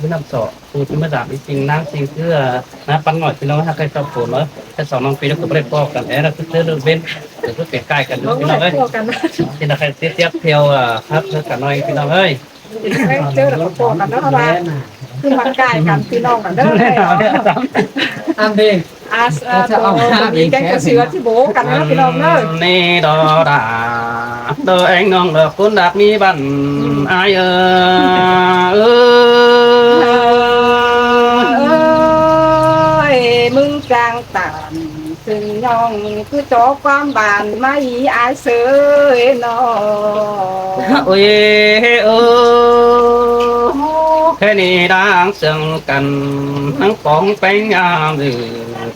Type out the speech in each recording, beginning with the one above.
ຢູ່ນ້ຳສອກ ຜູ້ທີ່ມາດາມອີ່ສິ່ງນາງສິ່ງ ຄືນາງປັນນ້ອຍ ພີ່ນ້ອງ ຫາກໃກ້ຊອກໂຕເນາະ. ແຕ່ສອງນ້ອງປີແລ້ວກໍບໍ່ໄດ້ພໍ້ກັນແອນະ ຄືເດີເດີເວັນ ກໍຄືໃກ້ໆກັນຢູ່ ພີ່ນ້ອງເອີຍ. ຊິໄດ້ໄປຕຽບທຽວ ອ່າ ຮັບເທື່ອກັນໜ້ອຍ ພີ່ນ້ອງເອີຍ. ເຈີແລ້ວກໍພໍ້ກັນເນາະ ວ່າຄືມັນໃກ້ກັນ ພີ່ນ້ອງກັນເດີ. ຕາມເດ້ ອາ ເອີ ໂຕມີແກງກະເສືອທີ່ໂບກັນເດີ ພີ່ນ້ອງເດີ. ນີ້ດອດາ ດອແອງນ້ອງດອກຄຸນດາກມີບ້ານ ອາຍເອີ ເອີ ເອີຍ ມຶງຈ້າງຕາມ ຊຶ່ງຍ່ອງຄືຈອກຄວາມບ້ານມາອີອາຍເສີຍເນາະ. ໂອ້ຍ ເອີ ແຄ່ນີ້ດາງເຊິ່ງກັນ ທັງປອງແປງຍາມ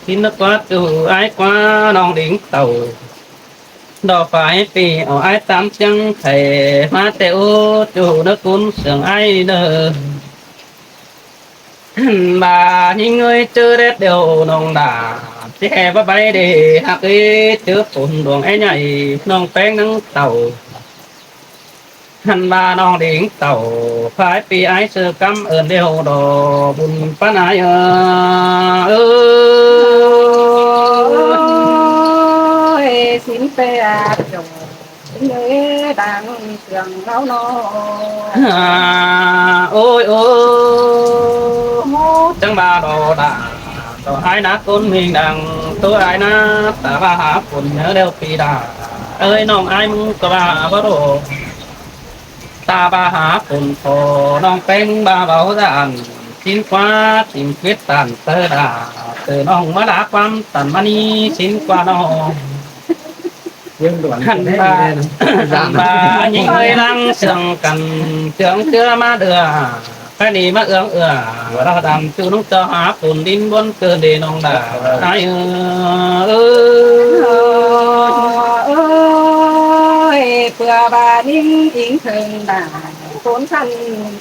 ຊິນະກວາດຈູອາຍກວານ້ອງດິງເຕົ້າ ດອກຝາຍປີເອົາອາຍຕາມຈຽງໄຂ ມາແຕ່ອູຈູເນີກຸນເຊື່ອງອາຍເນີ. ຫັ້ນວ່າຍິງເອີຍ ເຈີແດດດຽວນ້ອງດາ ຊິແຫ່ວ່າໃບເດຮັກເອີຍ ເຈີຝົນດວງແອໃຫຍ່ ນ້ອງແປງນາງເຕົ້າ. ຫັ້ນວ່ານ້ອງດິງເຕົ້າ ພາຍປີອາຍເຊີກຳເອີ້ນດຽວດອກບຸນປານອາຍເອີ ເອີ ເອີຍ ສິນແປດ ເອີຍ ດັງເຄື່ອງເລົ່າເນາະ. ໂອ້ຍ ໂອ້ ຈັ່ງວ່າດອກດາ ດອກອາຍນາຄົນເຮງດັງ ໂຕອາຍນາຕາວ່າຫາຝົນເໜືອແລ້ວປີດາ ເອີຍ ນ້ອງອາຍມຶງກໍວ່າບໍ່ໂດ ຕາວ່າຫາຝົນພໍ ນ້ອງແປງວ່າເວົ້າດານ ຊິນກວ່າ ຊິນເວດຕານເຕີດາ ເຕີນ້ອງມາລາຄວາມຕັນມະນີ ຊິນກວ່ານ້ອງ ຫັ້ນວ່າ ຫັ້ນວ່າຍິງເອີຍລັງເຊື່ອງກັນ ເຊື່ອງເຊື່ອມາເດືອ ໄປນີ້ມາເອື້ອງເອື້ອ ລາວດຳຈູນ້ອງເຈົ້າຫາຝົນດິນບົນເກີນເດນ້ອງດາ ອາຍເອີ ເອີຍ ເພື່ອວ່ານິງອີງເຖິງດາ ຝົນຄັນ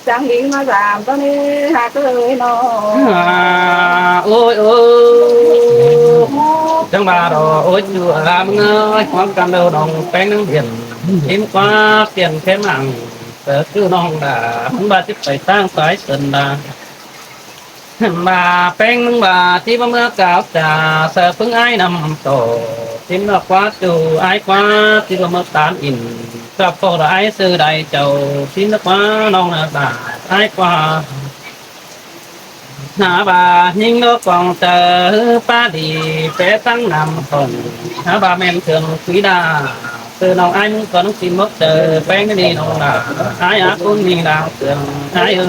ຈັງດິງມາສາມຕອນນີ້ຫາກເອີຍນ້ອງ ໂອ້ຍ ໂອ້ ຈັ່ງວ່າດອກໂອ້ຍ ຢູ່ລາມເອີຍ ຄວາມກັນເດີນ້ອງແປງນາງບຽນ ເຫັນກວ່າປ່ຽນແຄມຫຼັງ ກໍຄືນ້ອງດາ ມັນວ່າຊິໄປທາງສາຍເຊີນດາ ຫັ້ນວ່າແປງມຶງວ່າຊິບໍ່ເມືອກ່າວຈາ ສະເພິງອາຍນຳຕໍ່ ຊິເມືອກວາດຢູ່ອາຍກວ່າ ຊິບໍ່ເມືອຕານອິນ ກັບພໍ່ລະອາຍຊື່ໃດເຈົ້າ ຊິເມືອກວານ້ອງນາຕາ ອາຍກວ່າ ຫາວ່າຍິງໂລກຂອງເຈົ້າ ປາດີແປຕັ້ງນຳຂອງ ຫາວ່າແມ່ນເຄື່ອງສີດາ ເອີ ນ້ອງອາຍມຶງກໍນ້ອງຊິໝົດເຈີ ແປງນີ້ນ້ອງລາ ອາຍອາຄຸນມີລາວເຄື່ອງ ອາຍເອີ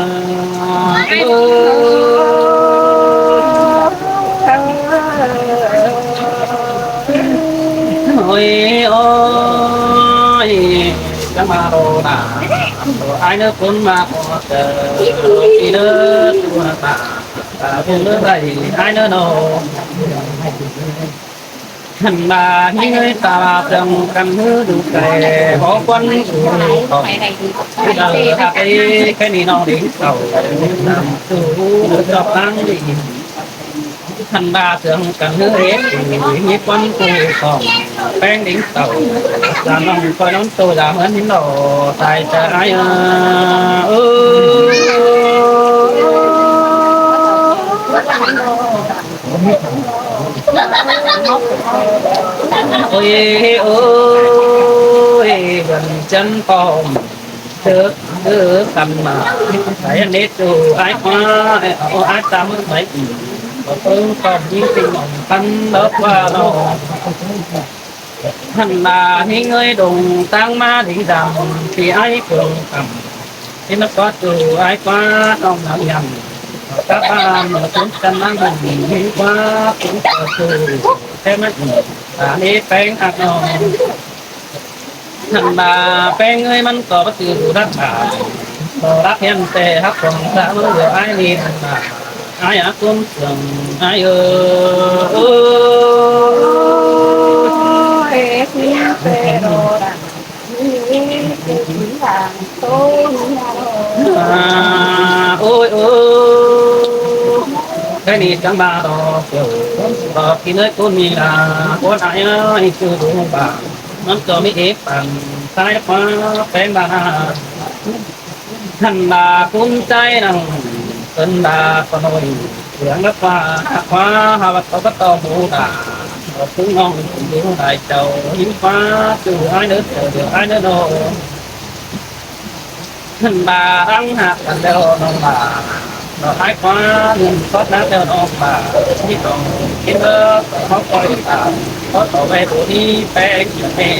ໂອ້ຍ ໂອ້ຍ ຈະມາໂລດາ ອາຍເນີຄົນມາພໍເຈີ ອີເດີຕົວຕາ ຕາເປັນເດີໄດ້ ອາຍເນີນ້ອງ ຫັ້ນວ່າຍິງເອີຍ ຕາວ່າເຄື່ອງກັນຫືອດູແກ ບໍ່ຄວນສູ່ຂອງ ເອີ ຮັກເອີຍ ແຄ່ນີ້ນ້ອງເດ້ງເຂົ້າ ນຳສູ່ຈອບທາງດີ ຄັນວ່າເຊື່ອງກັນເຮີເຮັດ ມີຄວາມຄູ່ຂອງແປ້ງດິງເຕົ້າ ຈານ້ອງຄອຍນອນໂຕຢາເໝືອນຫີນຫຼໍ່ ຕາຍຈະອາຍເອີ ໂອ້ຍ ໂອ້ຍ ເດືອນຈັນປ້ອມ ເດີ ເດີກັນມາ ໃສ່ເນັດຢູ່ອ້າຍຄວາ ໂອ້ ອ້າຍຕາມໄປອີກ ບໍ່ເບິ່ງຄວາມຍິງເປັນຂອງພັນດອກວ່ານ້ອງ ຫັ້ນລາຫິງເອີຍດົງຕັ້ງມາດິງດຳ ທີ່ອ້າຍເບິ່ງກຳ ທີ່ມາກອດຢູ່ອ້າຍຄວານ້ອງນາງຍຳ ກັບບ້ານເມືອຄົນກັນນາງບຸນ ຫິງຄວາ ເປັນເຈົ້າສູ່ແທ້ມາອີກ ຕາເນແປ້ງຮັກນ້ອງ ຫັ້ນວ່າແປ້ງເອີຍ ມັນກໍບໍ່ຈື່ຜູ້ຮັກອາຍ ບໍ່ຮັກຮຽນແຕ່ຮັກຂອງສາເມືອອ້າຍນີ້ ຫັ້ນວ່າອ້າຍຮັກຄົນເຊື່ອງ ອ້າຍເອີ ໂອ້ຍ ເປັນແຕ່ດອກ ໂອ້ຍ ໂອ້ຍ ແຄ່ນີ້ຈັ່ງວ່າດອກ ດອກທີ່ເນີຍຄົນມີລາ ຄົນອາຍ ຄືດູບາ ມັນກໍມີເອກປັນ ສາຍຟ້າແປງບານາ ຫັ້ນວ່າຄຸນໃຈນັ້ນ ເອີ້ນວ່າປ້ານ້ອຍ ເຫຼືອງກັບວ່າ ຄວາຫາວ່າເຂົາກໍຕ້ອງຮູ້ນາ ບອກເຖິງນ້ອງຢູ່ຫຼາຍເຈົ້າ ຍິງຄວາ ຈື່ອ້າຍເດີ ເຈົ້າດຽວອ້າຍເດີນ້ອງ ເພິ່ນວ່າອັງຫັກກັນແລ້ວນ້ອງຫຼ້າ ດອກອ້າຍຄວາ ເງິນຄອດນາແລ້ວນ້ອງຫຼ້າ ທີ່ຕ້ອງກິນເດີ ເຂົາຄອຍຕາມ ເຂົາຕໍ່ໄວ້ບໍ່ມີແປງຢູ່ແນ່.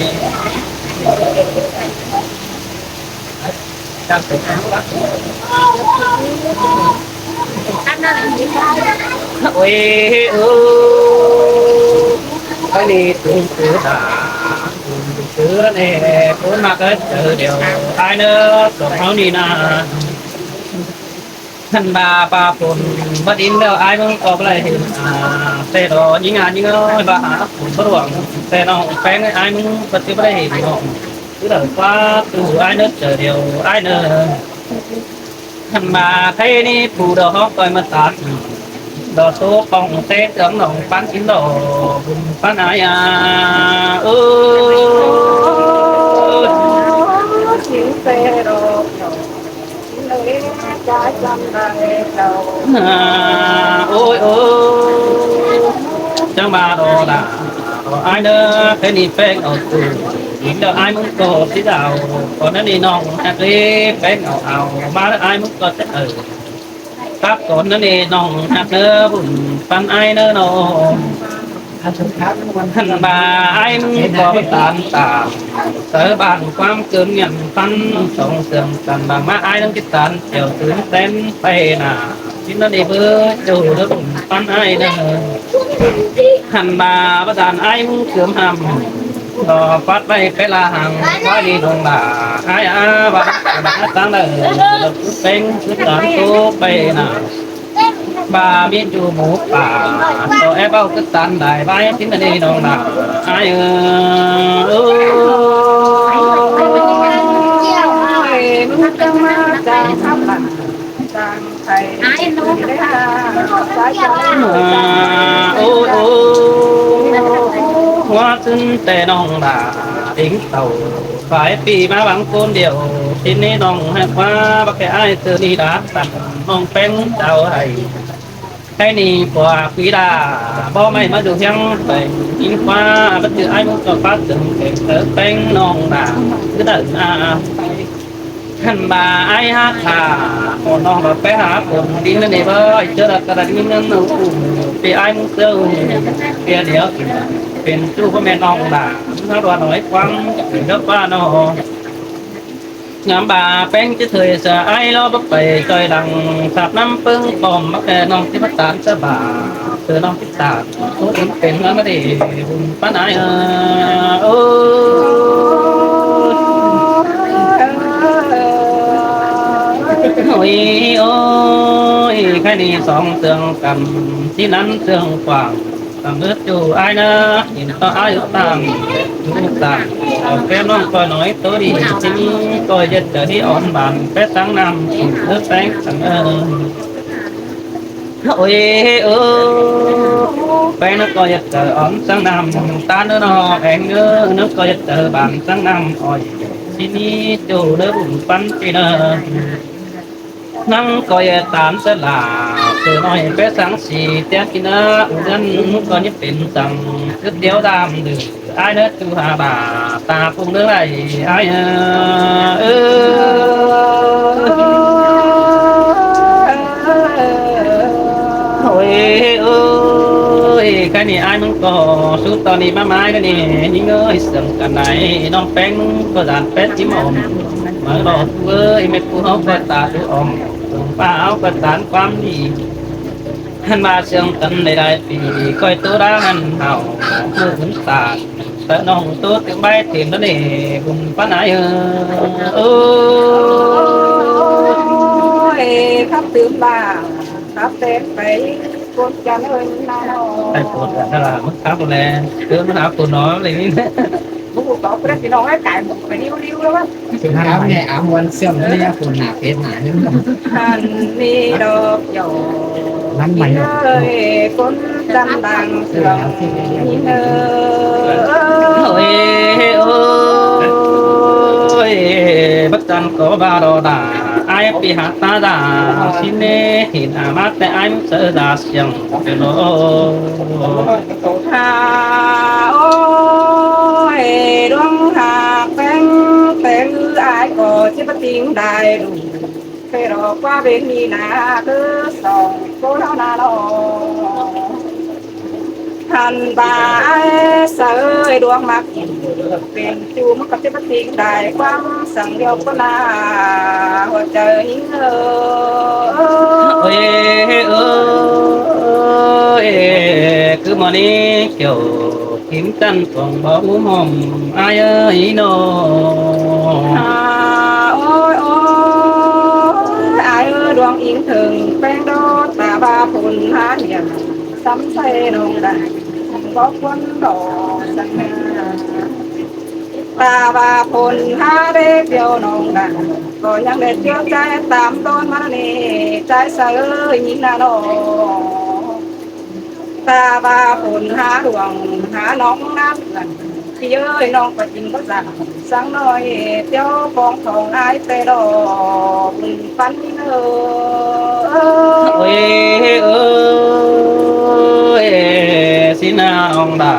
ໂອ້ຍ ໂອ້ ໄປນີ້ເຖິງຄືດາ ຄືແນ່ ຄົນມາເກີດເຈີດຽວ ອ້າຍເນີ ສອງເຮົານີ້ນາ ຄັນວ່າຟ້າຝົນບໍ່ດິນແລ້ວ ອ້າຍມຶງກໍບໍ່ໄດ້ເຫັນ ອາ ແຕ່ດອກຍິງງາຍິງເອີຍ ວ່າຫາຝົນບໍ່ຫຼວງ ແຕ່ນ້ອງແປ້ງ ອ້າຍມຶງກໍຊິບໍ່ໄດ້ເຫັນນ້ອງ ຄືເດີ ຄວາຕູ້ອ້າຍເນີ ເຈີດຽວອ້າຍເນີ. ຄັນວ່າໃຜນີ້ຜູ້ດອກຮອກຕ່ອຍມາຕັດ ດອກໂຕປ່ອງເຕເຄື່ອງໜອງປັນກິນດອກ ບຸນປັນອາຍອາ ເອີ ສິງແຕ່ດອກ ໂອ້ຍ ໂອ້ຍ ຈັ່ງວ່າດອກດາ ດອກອ້າຍເດີ ແຄ່ນີ້ແປ້ງເອົາຕູ້ ຍິງດອກອ້າຍມຶງກໍຊິດາວ ກ່ອນນັ້ນນີ້ນ້ອງແຮກເດ້ ແປ້ງເອົາ ເອົາມາເດີ ອ້າຍມຶງກໍຈະເອີ ກັບກ່ອນນັ້ນນີ້ນ້ອງແຮກເດີ ບຸນປັນອ້າຍເດີນ້ອງ. ຄັນວ່າອ້າຍມຶງກໍຕາມຕາມ ໃສ່ບ້ານຄວາມເກີນງຽນພັນ ສອງເຊື່ອງກັນບາງມາ ອ້າຍນັ້ນຕິດຕາມ ແຈວຕື່ນເຕັ້ນໄປໜ້າ ກິນນັ້ນນີ້ເບີ ເຈົ້າເດີ ບຸນປັນອ້າຍເດີ. ຄັນວ່າປະສານອ້າຍມຶງເກີມຫ້າມ ກໍປັດໄວ້ໄປລະຫັງ ໄວ້ນີ້ນ້ອງຫຼ້າ ອ້າຍອາວ່າ ມາທາງໃດ ເປັນຄືຕາມໂຕໄປໜ້າ ວ່າມີຢູ່ໝູປ່າ ກໍແອບເອົາຄືກັນໄດ້ໄວ້ ກິນອັນນີ້ນ້ອງຫຼ້າ ອ້າຍເອີຍ ໂອ້ຍ ມຶງຈັ່ງມາຈາກທຳລະ ອາ ໂອ້ຍ ໂອ້ຍ ຫົວຕຶນແຕ່ນ້ອງຫຼ້າ ເດັກເຕົ້າ ຫຼາຍປີມາຫວັງຄົນດຽວ ທີນີ້ນ້ອງໃຫ້ຄວາ ບັກແກ່ອ້າຍເທື່ອນີ້ດາ ຕັດນ້ອງແປ້ງເຈົ້າໃຫ້ ໃຫ້ໜີກວ່າປີດາ ບໍ່ໃຫ້ມາຢູ່ຮຽງໄປ ຍິງຄວາ ບັດຈື່ອ້າຍມຶງກໍປາດເຖິງເປັນເຕີແປ້ງນ້ອງຫຼ້າ ຄືເດີນອາ ຄັນວ່າອ້າຍຫາຂ້າ ໂອ້ ນ້ອງກໍໄປຫາຄົນດີນັ້ນເອງເວີຍ ເຈີລະກະດານເງິນອູ ເປອ້າຍມຶງເຈີ ເປດຽວ ເປັນຊູ່ພໍ່ແມ່ນ້ອງຫຼ້າ ເຮົາວ່ານ້ອຍຄວາມເດີປ້ານ້ອງ ງາມບ່າແປ້ງຈະເທີຍສະອາຍ ລໍບໍ່ໄປຈອຍດັງ ສາບນ້ຳເປິງປ້ອມ ມາແກ່ນ້ອງທີ່ມາຕານສະບາ ເອີ ນ້ອງ ຕາມຜູ້ອື່ນເປັນນຳມາເດ ບຸນປານອາຍເອີ ໂອ້ຍ ໂອ້ຍ ໂອ້ຍ ໃຄນີ້ສອງເທື່ອງກຳ ທີ່ນັ້ນເທື່ອງກວ້າງ ກຳເລີດຢູ່ອ້າຍນະ ເຫັນຕໍ່ອາຍຸຕ່າງ ຢູ່ຕ່າງ ເອົາແກ້ມນ້ອງກໍນ້ອຍໂຕດີ ທີ່ນີ້ກໍເຮັດໃຈທີ່ອ່ອນບານ ແປະຕັ້ງນ້ຳ ເອີ ແປ້ງສັງເອີ ໂອ້ຍ ເອີ ແປ້ງນະກໍເຮັດໃຈອ່ອນສັງນ້ຳຕານເອີ ນ້ອງແອງເອີ ນະກໍເຮັດໃຈບານສັງນ້ຳອ້ອຍ ທີ່ນີ້ໂຈເດີບຸນປັນປີເດີ ນັງກໍເຮັດຕາມສະຫຼາ ເຕີນ້ອຍແປະສັງສີແຕ່ກິນນະ ອຸເງິນກໍຍັງເປັນສັງ ຄືດຽວດາມດື ອ້າຍເນີ ຕູຫາບາ ຕາປຸງເດີໄລ ອ້າຍເອີ ເອີ ໂອ້ຍ ໂອ້ຍ ກະນີ້ອ້າຍມຶງກໍສຸດຕອນນີ້ມາໝາຍນະນີ້ ຍິງເອີຍ ເຊື່ອງກັນໄດ ນ້ອງແປ້ງມຶງກໍດານແປດຈິມອມ ມາຫຼອກເອີຍ ແມ່ປູເຮົາກໍຕາດູອອມ ເບິ່ງປ້າເຮົາກໍຕານຄວາມດີ ຫັ້ນວ່າເຊື່ອງກັນໄດ້ຫຼາຍປີ ຂ້ອຍໂຕດາຫັ້ນເຮົາ ເມື່ອບຸນຕາ ແຕ່ນ້ອງໂຕຕື່ມໃບເຕັມລະເນ ບຸນປານອາຍເອີ ໂອ້ຍ ຄຳຕື່ມບ້າງ ຄຳແດງໄປ ກົນຈັນເອີຍນານ້ອງ ໄດ້ໂປດກັນລະ ມຶງຄຳແລ ເດີນມາຫາໂຕນ້ອງເລີຍ ບໍ່ຮູ້ຕອບບໍ່ໄດ້ ພີ່ນ້ອງເອີຍ ກາຍໝົດໄປລິ້ວໆແລ້ວວ່າ ເຊື່ອງກັນໄດ ອາ ມ່ວນເຊື່ອງກັນໄດ ຄົນໜ້າເຟດໜ້າເຫັນ ຫັ້ນນີ້ດອກ ມັນໃໝ່ເນາະ ເອີຍ ຄົນຈັນບາງເຊື່ອງເອີຍ ໂອ້ຍ ໂອ້ຍ ບັກຈັນກໍວ່າດອດາ ອ ອາຍໄປຫາຕາດາຊິເນ ເຫັນອາມາແຕ່ອາຍເຊີດາສຽງເປັນໂລ. ຫາ ໂອ້ຍ ດວງຫາກແປງ ແຕ່ຄືອາຍກໍຊິບໍ່ຕິງໄດ້ ເພດອກວ່າເປັນມີນາຄືສອງໂກເຮົານານອ ຫັ້ນບາຍເສີຍດວງມັກເປັນຈູມັນກໍຊິບໍ່ຕິງໄດ້ ຄວາມສັງໂຍກກໍນາຫົວໃຈຍິງເອີຍ ເອີຍ ເອີຍ ຄືໝໍນີ້ຂຽວ ກິນຈັນຂອງບໍ່ຮູ້ຫອມ ອາຍເອີຍເນາະ. ຫາ ໂອ້ຍ ໂອ້ຍ ອາຍເອີຍ ດວງອີງເຖິງແປງດອກ ຕາວ່າຝົນຫາຫຽງ ຊ້ຳໃສ່ນ້ອງໄດ້ ບໍ່ຄວນດອກສັນນາ ຕາວ່າຝົນຫາເດກດຽວນ້ອງໄດ້ ກໍຍັງໄດ້ດຽວໃຈຕາມດອນມານີ້ ໃຈສະເອີຍຍິງນານ້ອງ. ຕາວ່າຝົນຫາດວງຫານ້ອງນາເພື່ອນ ພີ່ເອີຍ ນ້ອງກໍຈິງບໍ່ສັງ ສັງນ້ອຍ ເຈົ້າຂອງຂອງອາຍແຕ່ດອກປັນເອີຍ ເອີຍ ເອີຍ ຊິນາອອງດາ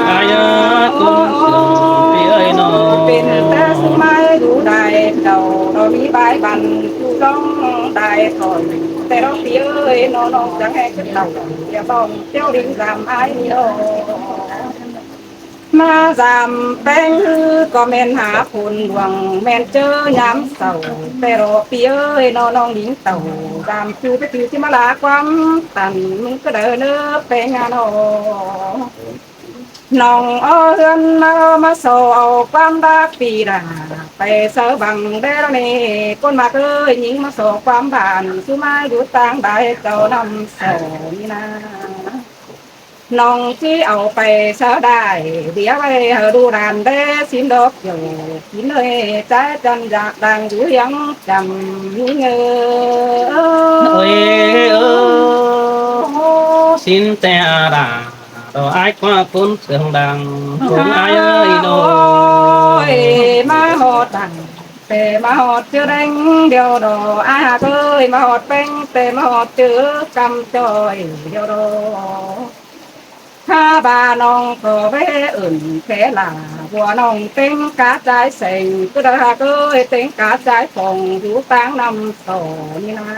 ອາຍເອີຍ ຄົນເຊື່ອງ ພີ່ເອີຍເນາະ ເປັນແຕ່ສຸມາຍດູໄດ້ ເຈົ້າກໍມີບາຍບັນ ຜູ້ຕ້ອງໄດ້ຖອຍ ແຕ່ດອກ ພີ່ເອີຍເນາະ ນ້ອງຈະແຮງຄືເກົ່າ ຢ່າຕ້ອງ ເຈົ້າດິນດຳອາຍເດີ ມາສາມແປງ ຄືກໍແມ່ນຫາຝົນດວງ ແມ່ນເຈີຍາມເສົ້າ ແຕ່ດອກ ພີ່ເອີຍເນາະ ນ້ອງດິງເຕົ້າ ສາມຈູໄປຖືຊິມາລາຄວາມຕັນ ມຶງກໍເດີເນີແປງງານອອ ນ້ອງເອົາເຮືອນມາ ມາໂຊເອົາຄວາມດາກປີດາ ໄປເສີບັງແດລະເນ ຄົນມາເຄີຍຍິງມາໂຊຄວາມບ້ານ ສຸມາຢູ່ຕ່າງໄດ້ເຈົ້ານຳໂຊນີ້ນາ ນ້ອງຊິເອົາໄປເສີໄດ້ ດຽວໄວ້ໃຫ້ດູດານເດ້ ຊິນດອກໂຈ ກິນເອີຍ ໃຈຈັນຢາກດັງຢູ່ຮຽງຈຳມີເງິນ ເອີຍ ເອີຍ ຊິນແຕ່ອາດາ ດອກອາຍກວ່າຄົນເຊື່ອງດັງ ໂອຍ ອາຍເອີຍເນາະ ໂອ້ຍ ມາຮອດດັງ ແຕ່ມາຮອດເຈີແດງດຽວດອກ ອາຍຫາກເອີຍ ມາຮອດແປງ ແຕ່ມາຮອດເຈີກຳຈ້ອຍດຽວດອກ ຫາບານ້ອງກໍເວເອີ້ນແຄລາ ບົວນ້ອງເຕັງກາຈາຍແສງ ຄືດາຫາກເອີຍ ເຕັງກາຈາຍຟອງ ຢູ່ຕ່າງນຳສອນນີ້ນາ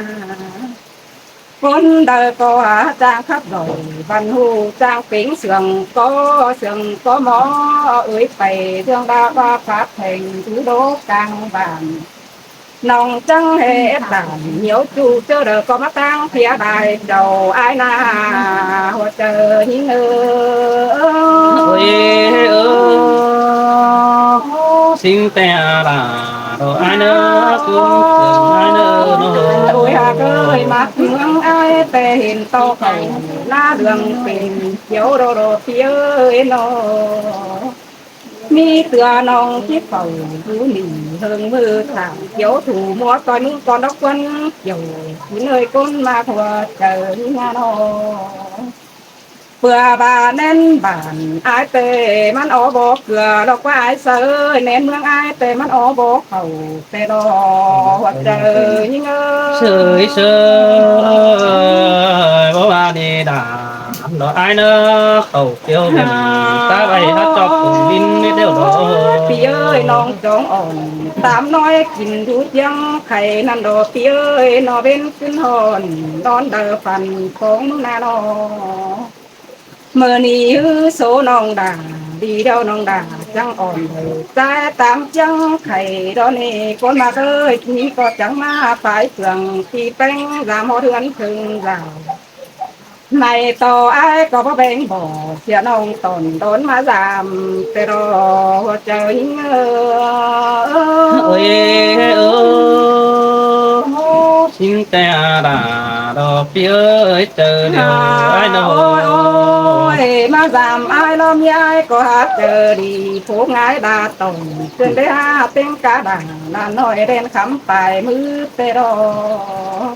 ຄົນໃດກໍຫາຈ້າງຂັບດອຍ ບັນຫູຈ້າງເປັງເຊື່ອງກໍເຊື່ອງກໍໝໍ ເອີຍໄປເລື່ອງດາວ່າພາດແພງ ຢູ່ໂດກກາງບ້ານ ນ້ອງຈັ່ງເຮັດດານ ຫຽວຈູເຈີເດີກໍມາຕັ້ງເພຍດາຍ ເຈົ້າອາຍນາ ຫົວໃຈຍິງເອີຍ ເອີຍ ເອີຍ ຊິງແຕ່ອາດາ ດອກອາຍເນີ ກຸນເກີງອາຍເນີ ໂອ້ຍ ຫາກເອີຍ ມາເມືອງອາຍ ແຕ່ເຫັນໂຕເຂົາ ໜ້າເຫຼືອງເປັນຂຽວ ໂດໂດ ພີ່ເອີຍເນາະ ມີເທື່ອນ້ອງທີ່ເຝົ້າຢູ່ນີ້ ເຫິງມືຖ້າຂຽວຖູ ມົວຕ່ອຍມືກ່ອນດອກຄວັນຂຽວ ກິນເອີຍ ກົ້ນມາຫົວໃຈງານອ ເພື່ອວ່າແໜ້ນບ້ານອາຍເຕ ມັນອອບໍ່ເກືອ ດອກວ່າອາຍເສີຍ ແໜ້ນເມືອງອາຍເຕ ມັນອອບໍ່ເຂົ້າ ແຕ່ດອກຫົວໃຈຍິງເອີຍ ເສີຍ ເສີຍ ບໍ່ວ່າດີດາ ດອກອາຍເນີ ເຂົ້າກ່ຽວເປັນຕາໄວ້ຫາຈອບກົງດິນນິດດຽວດອກ ພີ່ເອີຍ ນ້ອງຈອງອ່ອນ ຕາມນ້ອຍກິນຢູ່ທຽງໄຂ່ນັ້ນດອກ ພີ່ເອີຍ ນອເວັນຄືນຮ້ອນ ນອນເດີຝັນຂອງນານ້ອງ ມື້ນີ້ຮືໂສນ້ອງດາ ດີດຽວນ້ອງດາຈັ່ງອ່ອນເດີ ຈ່າຍຕາມທຽງໄຂ່ດອກນີ້ ຄົນມາເຄີຍນີ້ກໍຈັ່ງມາປາຍເຟືອງ ທີ່ແປ້ງສາມຮອດເຮືອນເທິງລາວ ໃນຕໍ່ອ້າຍກໍບໍ່ແບ່ງບໍ່ ເສຍນ້ອງຕອນດອນມາສາມ ແຕ່ດອກຫົວໃຈຍິງເອີຍ ເອີຍ ເອີຍ ຊິງແຕ່ອາດາ ດອກພີ່ເອີຍ ເຈີດຽວອ້າຍນ້ອງ ໂອ້ຍ ມາສາມອ້າຍລອມຍາຍກໍຫາເຈີດີ ຜູ້ງ່າຍດາຕ້ອງ ເພິ່ນໄດ້ຫາເຕັງກາດາ ຫຼານນ້ອຍແດນຄຳປາຍມືແຕ່ດອກ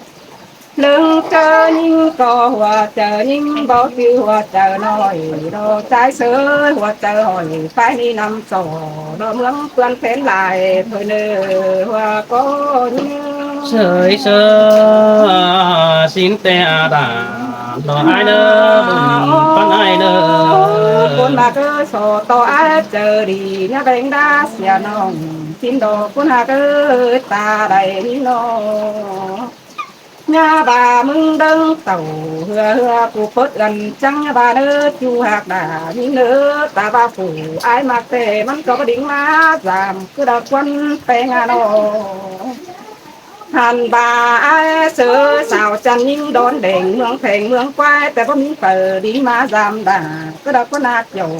ເລື່ອງເຈີຍິງກໍຫົວໃຈຍິງ ບໍ່ຄືຫົວໃຈນ້ອຍ ດອກຊາຍເສີຍ ຫົວໃຈຫ້ອຍ ປາຍນີ້ນຳສອ ດອກເມືອງເພື່ອນເປັນຫຼາຍ ເພິ່ນເອີຍ ຫົວກໍຍິງ ເຊີຍເຊີຍ ຊິນແຕ່ອາດາ ຕໍ່ອ້າຍເດີ ບຸນປັນອ້າຍເດີ ຄົນມາເກີໂສຕໍ່ອ້າຍເຈີດີ ຍາແບງດາເສຍນ້ອງ ຊິນດອກຄົນຫາເກີຕາໄດ້ນີ້ນໍ ຍາບາມຶງເດິງເຕົ້າ ເຮືອເຮືອກູເປີດເອື້ອນ ຈັ່ງຍາບາເດີ ຈູຮັກດາຍິງເດີ ຕາບາຜູ້ອ້າຍມັກແທ້ ມັນກໍບໍ່ດິງມາສາມ ຄືດາຄວັນແປງອານໍ ຫັ້ນບາອ້າຍເຊີຍສາວຈັນຍິງດອນແດງ ເມືອງແພງເມືອງຄວາຍ ແຕ່ບໍ່ມີໃຜດີມາຢາມດາ ກໍດາກວ່ານາກເຈົ້າ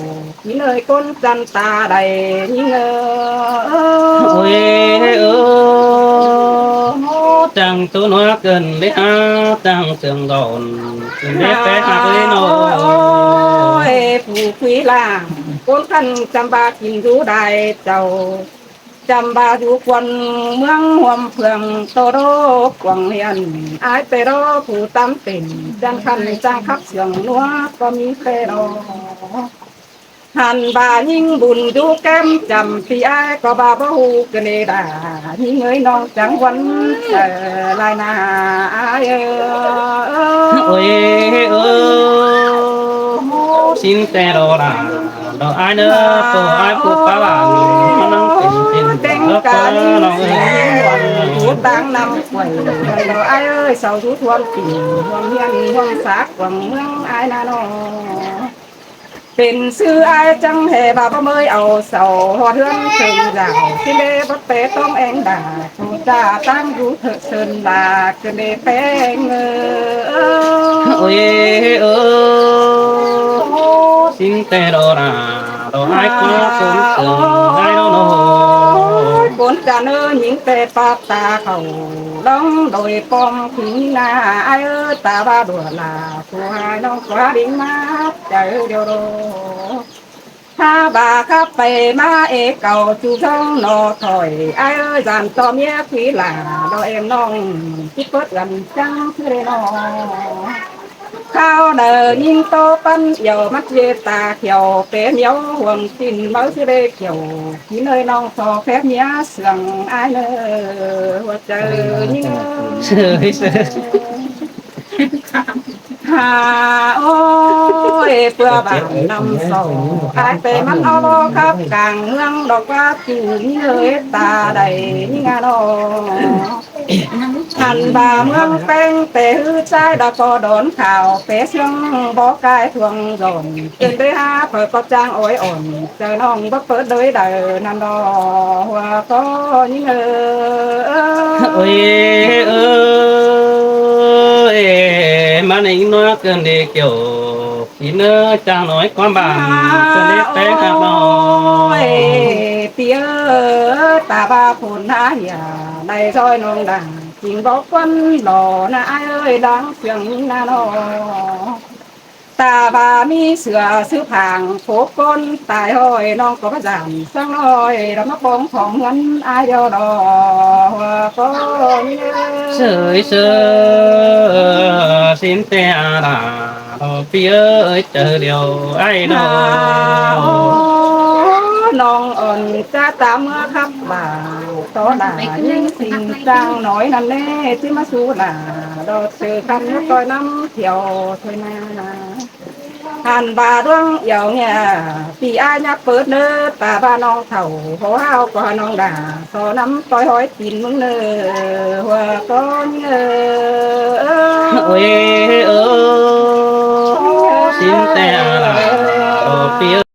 ກິນເອີຍຄົນຈັນຕາໄດ້ຍິງເອີຍ ໂອ້ຍເອີ ຈັງໂຕໜວກເກີນໄດ້ຫາ ຈັງເຊິ່ງດອນເກີນໄດ້ແປຫາເອີຍເນາະ ໂອ້ຍ ຜູ້ຄຸຍລາ ຄົນຄັນຈຳບາກິນຢູ່ໄດ້ເຈົ້າ ຈຳບາຢູ່ຄວນເມືອງຮ່ວມເພື່ອງ ໂຕໂດກວາງຮຽນ ອາຍແຕ່ລໍຜູ້ຕຳເປັນ ຈັນຄັນຈັ່ງຄັບເຊື່ອງນົວ ກໍມີແຕ່ລໍ ຫັ້ນບາຍິງບຸນຢູ່ແກ້ມຈຳ ທີ່ອາຍກໍບາບໍ່ຮູ້ກະເນດາ ຍິງເອີຍນ້ອງຈັງວັນ ເອີ ລາຍໜ້າອາຍເອີຍ ໂອ້ຍເອີ ຊິນແຕ່ລໍລາ ດອກອ້າຍເນີ ໂຕອ້າຍຜູ້ປາຫຼານ ມານັ່ງເປັນເປັນ ເປັນການ ເອີ ນ້ອງເອີຍ ຜູ້ຕ່າງນຳກວຍ ດອກອ້າຍເອີຍ ເຊົາຢູ່ທວນປີ ຮ່ວມຮຽນຮ່ວມສາກວາງເມືອງອາຍນານ້ອງ ເປັນຊື່ອາຍຈັ່ງແຫ່ບາບໍ່ເມີຍເອົາເຊົາ ຮອດເຮືອນເຖິງດາວ ຊິເລບໍ່ແປຕ້ອງແອງດາ ຜູ້ຈ້າຕັ້ງຢູ່ເຖິກເຊີນລາ ຄືເດແປງເອີ ໂອ້ຍເອີ ຊິນແຕ່ລໍລາ ດອກອ້າຍກໍສົມເຊີນໄດ້ດອກນ້ອງ ໂອ້ຍ ຄົນຈາເນີ ຍິງແຕ່ປາບຕາເຂົາ ລອງໂດຍປ້ອມຂິງໜ້າ ອ້າຍເອີຍ ຕາວ່າດົວລາ ຜູ້ຫາຍນ້ອງກວ່າດິງມາ ໃຈດຽວໂດ ຖ້າບາຄັບໄປມາເອເກົ່າ ຈູ່ຊ່ອງໜໍ່ຖອຍ ອ້າຍເອີຍ ຢ້ານຕໍ່ເມຍຂຸຍຫຼາ ດອກເອັມນ້ອງ ຊິເປີດເຮືອນຈັ່ງຄືໄດ້ໜໍ ຄາວໃດຍິງໂຕປັນອຽວ ມັດເຈດຕາຂຽວ ເປໜຽວຫ່ວງຕີນ ເມົາຊິໄດ້ກ່ຽວ ກິນເອີຍນ້ອງ ຊອແຄບເມຍເຊື່ອງ ອ້າຍເນີ ຫົວໃຈຍິງເອີຍ ເຊີຍເຊີຍ ຫາ ໂອ້ຍ ເພື່ອບ້ານນຳສອງ ອາຍແຕ່ມັນເອົາບໍ່ຄັບກາງເມືອງ ດອກວ່າຕີເອີຍ ຕາໃດຍິງອານ້ອງ ຫັ້ນວ່າເມືອງແປ້ງ ແຕ່ຮືຊ້າຍດາກໍດອນຂາວ ແປເຊື່ອງບໍ່ກາຍທວງດອນ ເປັນໄດ້ຫາເປີດກໍຈ້າງອ້ອຍອ່ອນ ເຈົ້ານ້ອງບໍ່ເປີດໂດຍໃດນັ້ນດອກ ຫົວກໍຍິງເອີຍ ໂອ້ຍເອີຍ ມານິງນົວເກີນດີກ່ຽວ ກິນເນີຈາງນ້ອຍຄວາມບາງ ສະເລັດແປງຫາກນ້ອຍ ເປີຍ ຕາບາຜົນຫາເຫຍ ໃນຊອຍນ້ອງດັງ ຈິງບອກຄວັນຫຼໍນາອ້າຍເອີຍ ດັງສຽງນານອ ຕາບາມີເສືອຊື່ຜາງ ໂຄກກົ້ນຕາຍຫ້ອຍ ນ້ອງກໍບໍ່ຢ້ານ ສັງນ້ອຍ ລະມາປ້ອງຂອງເຮືອນອ້າຍດຽວດອ ກໍມີເອີຍ ເຊີຍເຊີຍ ຊິນແຕ່ອາດາ ດອກປີເອີຍ ເຈີດຽວອ້າຍດອ ນ້ອງອ່ອນຈາຕາເມືອຄັບວ່າ ຕໍ່ໜ້າຍິງສິງຈາງນ້ອຍນັ້ນແນ່ ຊິມາສູ່ຫຼ້າ ດອກເສືອຄັນມາຕ່ອຍນຳທ່ຽວເທີນາ ຫັ້ນວ່າດວງອຽວເງຍ ປີອ້າຍຍັບເປີດເນີ ຕາວ່ານ້ອງເຖົ້າ ໂຫຮ້າວກວ່ານ້ອງດາ ຊໍນຳຕ່ອຍຫ້ອຍ ຕີນມຶງເນີ ຫົວກ້ອນເອີ ໂອ້ຍເອີ ຊິນແຕ່ອາລາ ໂອ ປີເອີ.